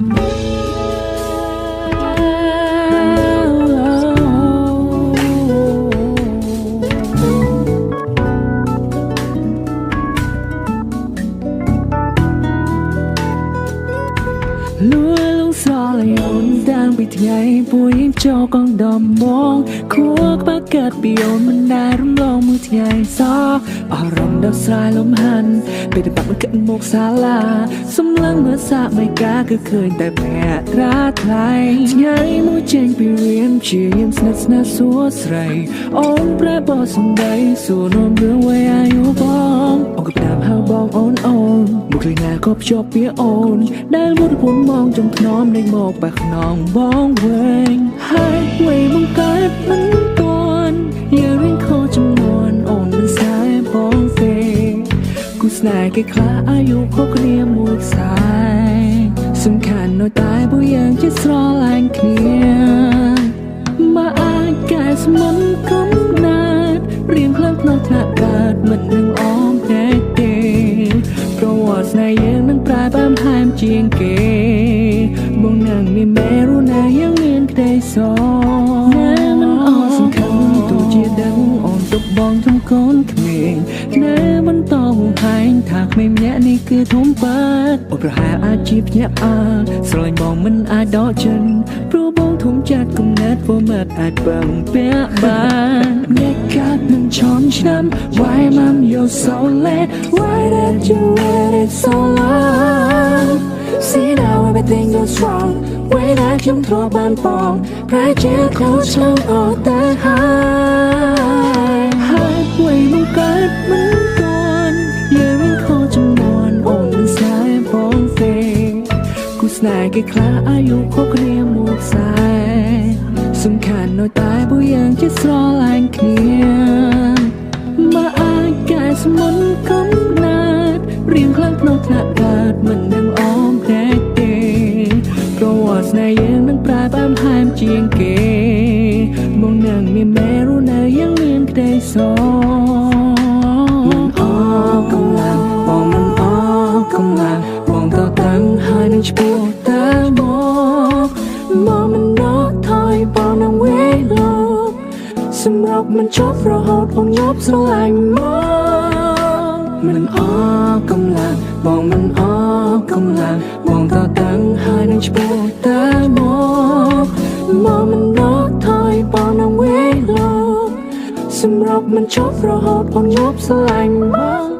លួលងស្រឡាយអូនតាំងពីថ្ងៃពួកយើងចូលកងដំបងខួរក្បាលកាត់ពីអូនមិនដែលរំលងមួយថ្ងៃសោះអារម្មណ៍ដោះស្រាយលំហាន់ពេលតែបាក់មិនគិតមកសាឡាសំឡឹងមើលសាកមិនកាគឺឃើញតែភក្ត្រាថ្លៃថ្ងៃមួយចេញពីរៀនព្យាយាមស្និទ្ធស្នាលសួរស្រីអូនប្រែបសំដីសួរនាំរឿងវ័យអាយុបងអូនក៏ផ្ដាំហៅបងអូនអូនមកឃើញណាក៏ភ្ជាប់ពីអូនដែលមុតពុនមកចុងថ្នមនៃមកបាក់ខ្នងបងវិញហើយវ័យមកកើតមិនតាន់យើងរៀងខុសចំនួនអូនមិនស្នេហ៍បងទេគូស្នេហ៍គេខ្លះអាយុខុសគ្នាមួយខ្សែសំខាន់នៅតែពួកយើងជាស្រឡាញ់គ្នាមកអាចកែស្មុនកំណាត់រៀងខ្លាំងក្នុងថ្នាក់កើតមិននឹងអមភ្នែកទេប្រវត្តិស្នេហ៍យើងនឹងប្រែបែមហែមជាងគេមកនឹងមានមេរុណាយើងមានក្តីសណាមិនអស់សង្ឃឹមទោះជាដឹងអូនទុកបងធំកូនក្មេងណែបន្តហួងហែងថាក្មេងម្នាក់នេះគឺធំបាត់អូនប្រហែលអាចជាភ្ញាក់អើស្រឡាញ់បងមិនអាចដកចិនព្រោះបងធំចាត់គំនិតព្រមអាចពឹងពាក់បានអ្នកកាត់នឹងឆនឆ្នាំ Why mom, you're so late? Why did you wait it so long? See, now everything goes wrong ពេលដែលខ្ញុំធ្លាប់បានបងប្រែជាខុសឆ្លងអស់តែហើយហើយវ័យមកកើតមិនតាន់យើងវិញខុសចំនួនអូនមិនស្នេហ៍បងទេគូស្នេហ៍គេខ្លះអាយុខុសគ្នាមួយខ្សែសំខាន់នៅតែពួកយើងជាស្រឡាញ់គ្នាមកអាចកែស្មុនកំណាត់រៀងខ្លាំងក្នុងថ្នាក់កើតមិននឹងអមភ្នែកទេប្រវត្តិស្នេហ៍យើងនឹងប្រែបែមហែមជាងគេមកនឹងមានមេរុណាយើងមានក្តីសមិនអកម្លាំងបងមិនអកម្លាំងបងតតាំងហើយនឹងឆ្ពោះតែមកមកមិនដកថយបងនឹងវេលោកសម្រាប់មិនចប់រហូតអូនញាប់ស្រឡាញ់មកមិនអកម្លាំងបងមិនអកម្លាំងបងតតាំងហើយនឹងឆ្ពោះតែមកមកមិនដកថយបងនឹងវេលោកសម្រាប់មិនចប់រហូតអូនញាប់ស្រឡាញ់មក។